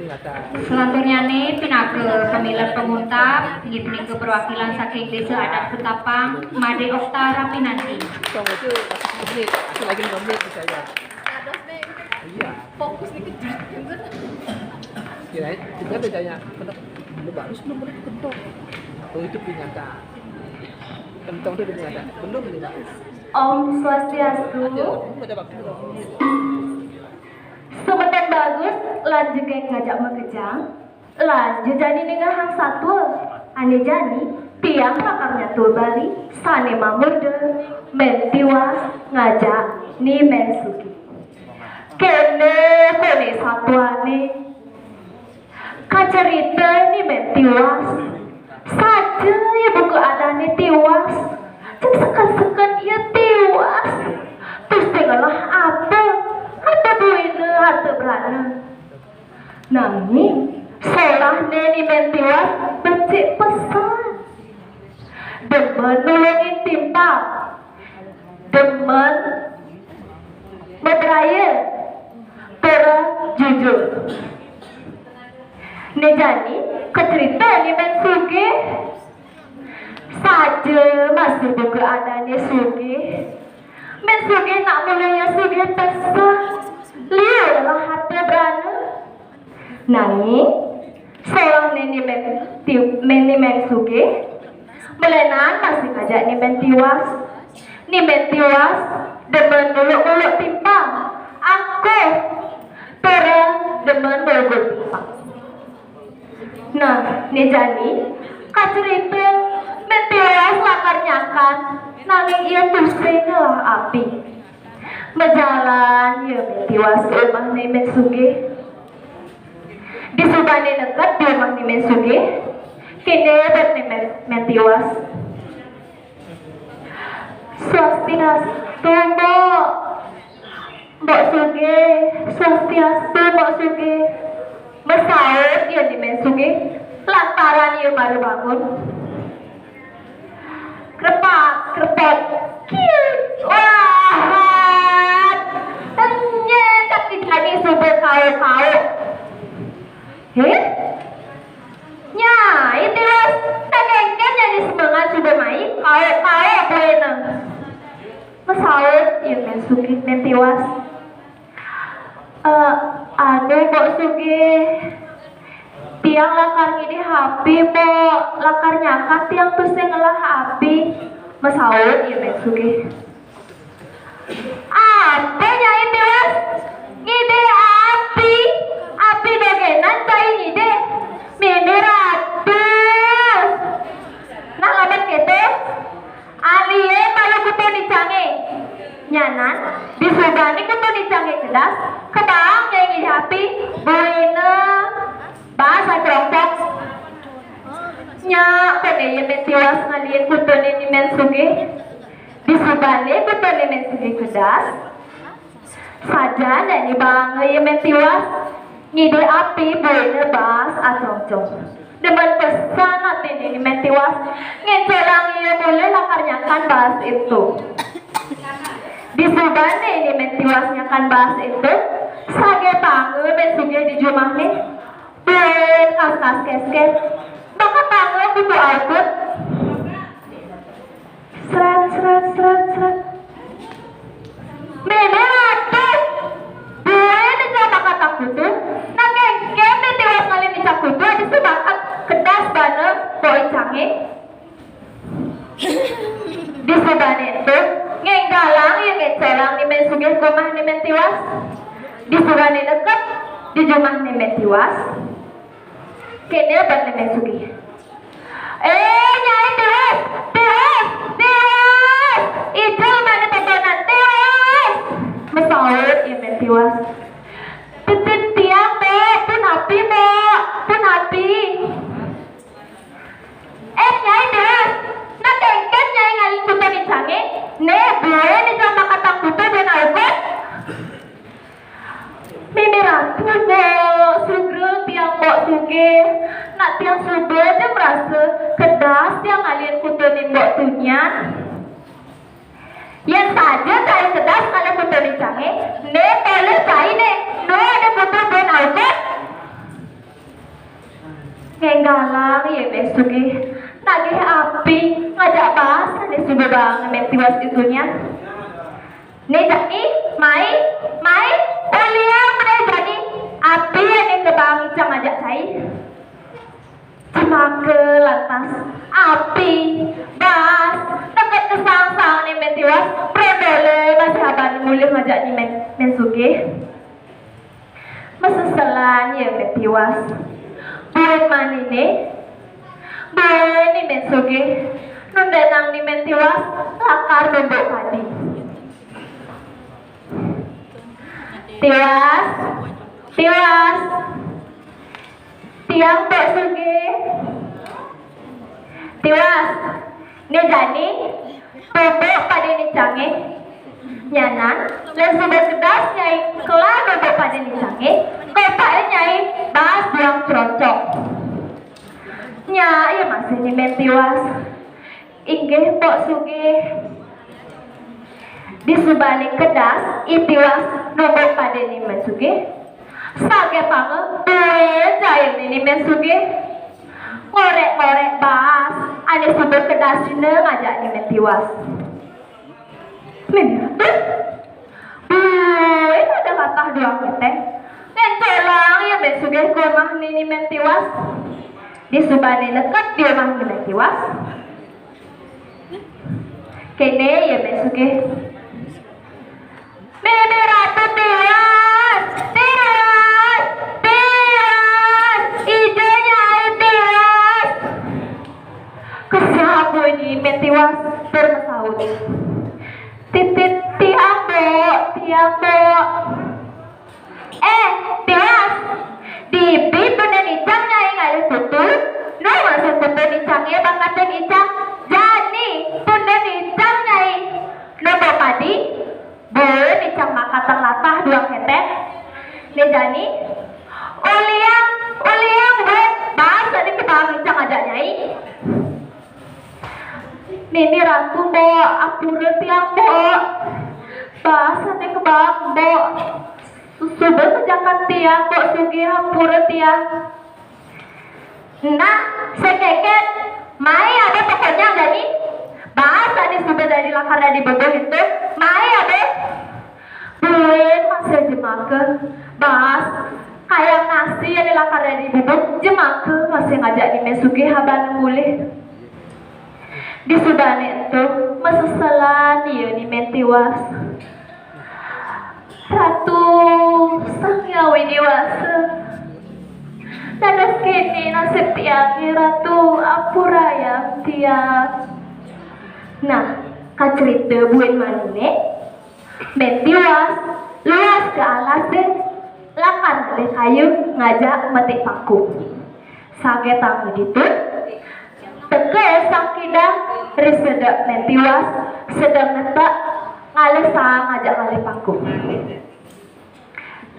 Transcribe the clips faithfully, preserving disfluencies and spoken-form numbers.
Selanjutnya nih, pinaka pamilet panguntat, inggih punika perwakilan saking Desa Adat Ketapang, Made Okta Rapinanti. Iya. Fokus nih kejut. Kirain, kita bedanya, kenapa? Lu baru sebelum mereka ketok. Oh, itu peringatan. Kentong itu peringatan. Belum ini. Om Swastiastu. Ada, ada waktu. Semeton bagus, lanjut ngajak makejang. Lanjut jani ningehang satua. Ané jani, tiang lakar nyatua Bali, sané mamurda, Mén Tiwas ngajak Ni Mén Sugih. Kéné koné satuané. Kacarita Ni Mén Tiwas. Saja ia buka adané tiwas. Cék seken-seken ia tiwas. Terus ngelah apa? Harta buina, harta brana. Nanging, solahné Ni Mén Tiwas becik pesan. Demen nulungin timpal. Demen bebraya. Tur jujur. Né jani, kacarita Ni Mén Sugih. Saja masih buka adané sugih. Mén Sugih nak mula ia sugih pesan. Liu lah harta brana. Nanging, solahné Ni Mén Ti-, Mén, Ni Mén Sugih, malénan masih ngajak Ni Mén Tiwas. Ni Mén Tiwas, demen nguluk-nguluk timpal. Akuh, tur demen nguluk timpal. Nah, né jani, kacarita Mén Tiwas lakar nyakan, nanging ia tusing ngelah api. Majalan ia Mén Tiwas ka umahné Mén Sugih. Disubané neked di umahné Mén Sugih, kéné baan Mén, Mén Tiwas. Swastiastu, Mbok. Mbok Sugih, swastiastu, Mbok Sugih. Masaut ia Ni Mén Sugih, lantaran ia mara bangun. Krepak, krepek, kiut, wahat. Nyén dak dijani suba kauk-kauk. Héh? Nyai Tiwas, sakéngkén nyai semengan suba mai, kauk-kauk buina. Masaut ia Mén Sugih, Mén Tiwas. Eh, anu, Mbok Sugih. Tiang lakar ngidih api, Mbok. Lakar nyakan tiang tusing ngelah api. Masaut ia Mén Sugih. Apa Nyai Tiwas? Ngidih api? Api dogénan cai ngidih. Mimih ratus. Nah, lamun kéto, alih malu kutu nicangé. Nyanan, disubané kutu nicangé kedas, kebaang Nyai ngidih api, buina baas acrongcong. Nya, koné ia Mén Tiwas ngalihin kutuné Ni Mén Sugih. Disubané kutuné Mén Sugih kedas. Sajan jani baanga ia Mén Tiwas, ngidih api buina baas acrongcong. Demen pesan atiné Ni Mén Tiwas, ngéncolang ia mula lakar nyakan baas ento. Disubané Ni Mén Tiwas nyakan baas ento, sagét tangga Mén Sugih di jumahné, buin kaskas késkét, bakatangga kutu aukut. Srét, srét, srét, srét. Mimih ratus. Buin nicang bakatang kutu. Nah, kéngkén Mén Tiwas ngalih nicang kutu, adi subakat kedas baana kok icangé. Disubané ento, ngénggalang ia ngéncolang Ni Mén Sugih ka umah Ni Mén Tiwas. Disubané neked di jumah Ni Mén Tiwas. Kéné baan Ni Mén Sugih. "Eh, Nyai Tiwas, Tiwas, Tiwas! Ical mané totonan, Tiwas!" Masaut ia Mén Tiwas. "Titip tiang, Mbok, punapi, Mbok, punapi." "Eh, Nyai Tiwas, nah kéngkén Nyai ngalih kutu nicangé, né buin nicang bakatang kutu buin aukut." "Mimih ratus, Mbok, sugra tiang Mbok sugih. Nak tiang suba ja marasa kedas tiang ngalihin kutuné Mbok tunian." "Yén saja cai kedas ngalih kutu nicangé, né polih cai né, nu ada kutu buin aukut." Jalang iye Mén Sugih, nagih api ngajak baas ané suba baang Mén Tiwas ditu nyan. Né jani, mai, mai, uliang né jani, api ané ka baang icang ngajak cai. Jemaka lantas, api, baas, neked ka saang-saang né Mén Tiwas, brondolé masih aban mulih ngajak né Mén, Mén Sugih. Maseselan iye Mén Tiwas. Buin maniné, buin né Mén Sugih, nundénang né Mén Tiwas lakar numbuk padi. Tiwas, Tiwas. Tiang Mbok Sugih. Tiwas. Né jani, numbuk padi icangé. Nyanan, lén suba kedas Nyai kela numbuk padi icangé, kopakin Nyai baas duang crocok. Nya, iye masih né Mén Tiwas. Inggih, Mbok Sugih. Disubané kedas I Tiwas numbuk padi né Mén Sugih, saget tangah buin cai né Mén Sugih. Ngorék-ngorék baas ané suba kedas dina ngajak né Mén Tiwas. Mén Ratu, buin ada latah duang kéténg. Ngéncolang iye Mén Sugih ka umah né Mén Tiwas. Disubané neked di umah né Mén Tiwas. Kéné iye Mén Sugih. Mimi Ratu Tiwas, Tiwas, Tiwas, ija Nyai Tiwas. Kesah bunyi Mén Tiwas tur masaut. Titit tiang, Mbok, tiang, Mbok. Eh, Tiwas. Dibi tundén icang Nyai ngalih kutu. Nu maksud kutu icangé bakatin icang. Jani, tundén icang Nyai numbuk padi. Buin icang makatang latah duang kéténg. Né jani. Uliang, uliang, buin. Baas ané ka baang icang ngajak Nyai. Mimi Ratu, Mbok, ampura tiang, Mbok. Baas ané ka baang, Mbok. Suba kajakan tiang, Mbok Sugih, ampura tiang. Nah, sakékét, mai abé pakonyang jani. Baas ané suba dadi lakar dadi bubuh ento, mai abé. Buin masih jemaka, baas, kayang nasi ané lakar dadi bubuh, jemaka masih ngajak né Mén Sugih aban mulih. Disubané ento, maseselan iye né Mén Tiwas. Ratu Sang Hyang Widhi Wasa. Dados kéné nasib tiangé, Ratu, ampurayang tiang. Nah, kacerita buin maniné, Mén Tiwas luas ka alasé, lakar ngalih kayu ngajak metik paku. Saget tangah ditu, teka Sang Kidang ri sedek Mén Tiwas, sedeng netek ngalih saang ngajak ngalih paku.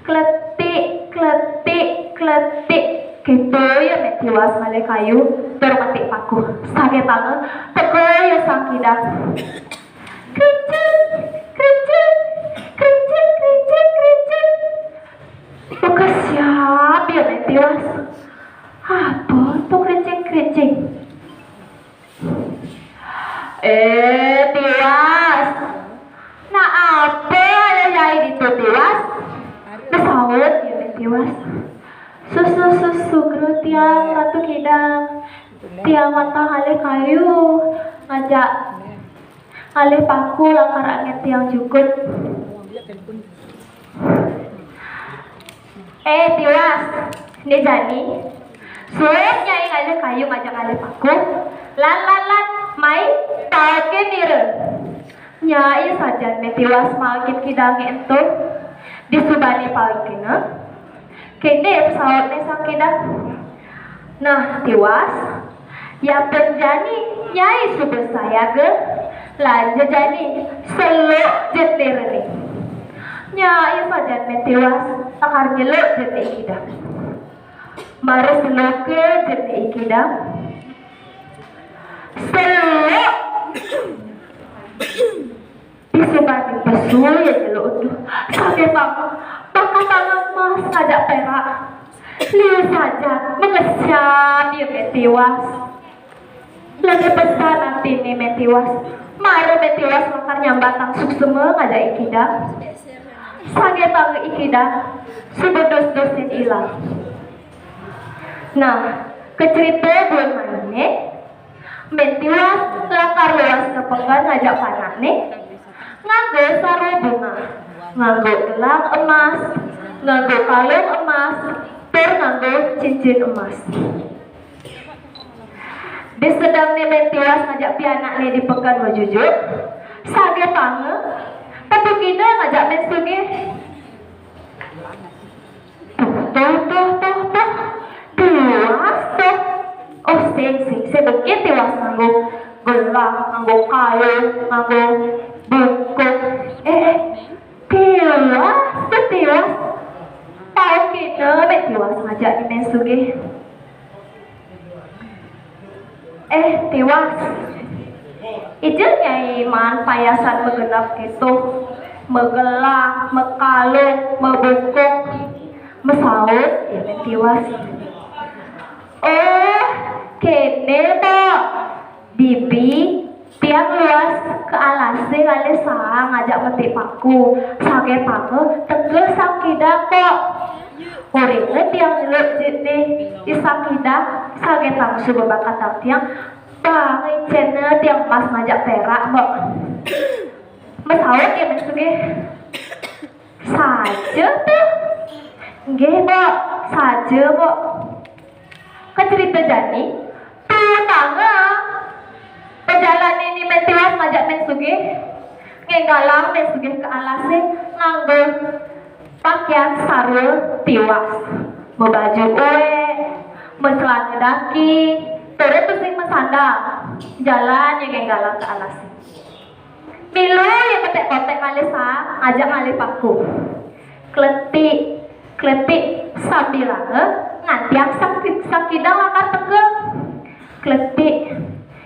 Kletik, kletik, kletik. Kéto iye Mén Tiwas ngalih kayu tur metik paku. Saget tangah, teka iye Sang Kidang. Krincing, krincing, krincing, krincing, krincing. Makesiab iye Mén Tiwas. Apa to krincing-krincing? Eh, Tiwas. Nah, apa aya Nyai ditu, Tiwas? Masaut iye Mén Tiwas. Sus, sus, sus, sugra tiang, Ratu Kidang. Tiang wantah ngalih kayu, ngajak ngalih paku lakar anggén tiang jukut. Eh, Tiwas, né jani. Suud Nyai ngalih kayu ngajak ngalih paku. Lan, lan, lan, mai, paekin nira. Nya, iye sajan Mén Tiwas maekin kidangé ento. Disubané paekin, eh. Kéné pasautné Sang Kidang. Nah, Tiwas, yapin jani Nyai suba sayaga, lan ja jani seluk ja nirané. Nya, iye sajan Mén Tiwas, lakar nyeluk ja né I Kidang. Mara seluka ja né I Kidang. Seluk. Disubané pesu iye nyeluk ento. Saget tangah, bakatanga emas ngajak pérak. Liu saja, makesian ia Mén Tiwas. Lebih pesan atiné Mén Tiwas. Mara Mén Tiwas lakar nyambatang suksma ngajak I Kidang. Saget pang I Kidang, suba dus-dusin ilang. Nah, kacerita buin maniné, Mén Tiwas lakar luas ka peken ngajak panakné, nganggo sarwa bungah, nganggo gelang emas, nganggo kalung emas, tur nganggo cincin emas. Di sedengné Mén Tiwas ngajak pianakné di peken majujuk, saget pang, Petung Ida ngajak Mén Sugih. Tuh, tuh, tuh, tuh, tuh. Tiwas tuh. Oh, sing, sing, sing. Mungkin Tiwas nganggo gelang, nganggo kalung, nganggo bungkuk. Eh, eh. Tiwas tuh, Tiwas. Tau kéné, Mén Tiwas ngajak I Mén Sugih. Eh, Tiwas. Ija nyai maan payasan magenep kéto. Magelang, makalung, mabungkuk. Masaut ia Mén Tiwas. Oh, kéné, Mbok. Bibi, tiang luas ka alasé ngalih saang ngajak metik paku. Saget pang teka Sang Kidang, Mbok. Uringé tiang nyeluk jitné I Sang Kidang, saget pang suba bakatang tiang, bang icénné tiang emas ngajak pérak, Mbok. Masaut ia Mén Sugih. Saja tuh. Nggih, Mbok. Saja, Mbok. Kacerita jani, tuh tanga. Pajalané Ni Mén Tiwas ngajak Mén Sugih. Ngénggalang Mén Sugih ka alasé nganggo pakian sarwa Tiwas. Mabaju uék, macelana daki, tur tusing masandal. Jalan ia ngénggalang ka alasé. Milu ia koték-koték ngalih saang, ngajak ngalih paku. Kletik, kletik, sambilanga ngantiang Sang, Sang Kidang lakar teka. Kletik,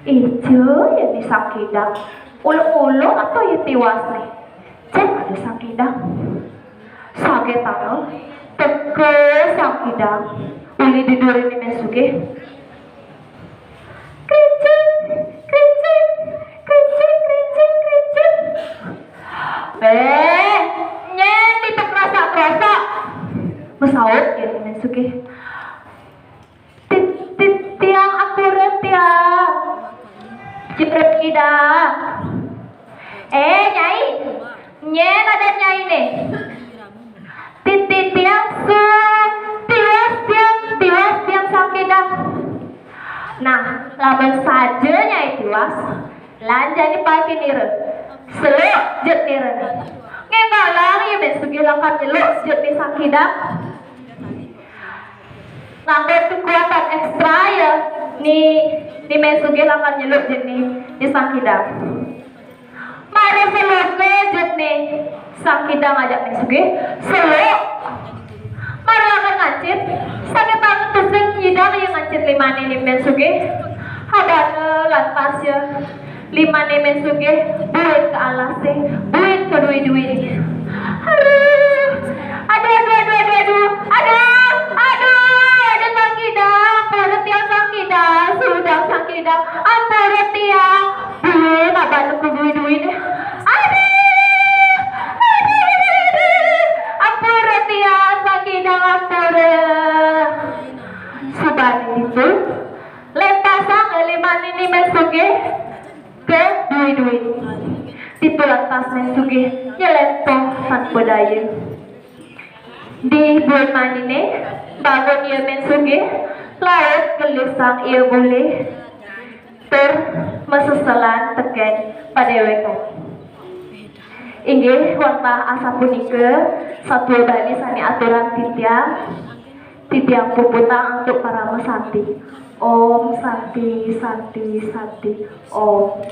ija ia Ni Sang Kidang. Uluk-uluk apa ia Tiwas né? Cén ada Sang Kidang. Saget tanga, teka Sang Kidang. Uli di durin Ni Mén Sugih. Krincing, krincing, krincing, krincing, krincing. Eh, nyén ditu krasak-krasak. Masaut ia Ni Mén Sugih. Tit-, tit-, tiang ampura tiang. Jero Kidang. Eh, Nyai. Nyén adat Nyai né? Titi tiang su, Tiwas tiang, Tiwas tiang Sang Kidang. Nah, lamun saja Nyai Tiwas, lan jani pati nira. Seluk jit nira. Ngénggalang ia Mén Sugih lakar nyeluk jit Ni Sang Kidang. Nganggo kekuatan ekstra ia Ni, Ni Mén Sugih lakar nyeluk jit Ni, Ni Sang Kidang. Mara seluka jit Ni Sang Kidang ngajak Mén Sugih, seluk. Mara lakar ngancit, saget pang tusing nyidang ia ngancit limané Ni Mén Sugih. Habana lantas ia limané Mén Sugih buin ka alasé, buin ka dui-dui. Aduh, aduh, aduh, aduh, aduh, aduh, aduh, aduh, Sang Kidang, ampura tiang Sang Kidang, sudang Sang Kidang, ampura tiang. Duh, maban ku dui-dui né. Aduh, aduh, aduh, aduh. Ampura tiang, Sang Kidang, ampura. Subané ditu, lempasang limané Ni Mén Sugih ka dui-dui. Ditu lantas Mén Sugih nyeléntoh tanpa daya. Di buin maniné, bangun ia Mén Sugih, laut gelisang ia mulih, tur maseselan tekén padéwékan. Inggih wantah asapunika satua Bali sané aturang titiang, titiang puputang antuk parama santi. Om Santi, Santi, Santi, Om.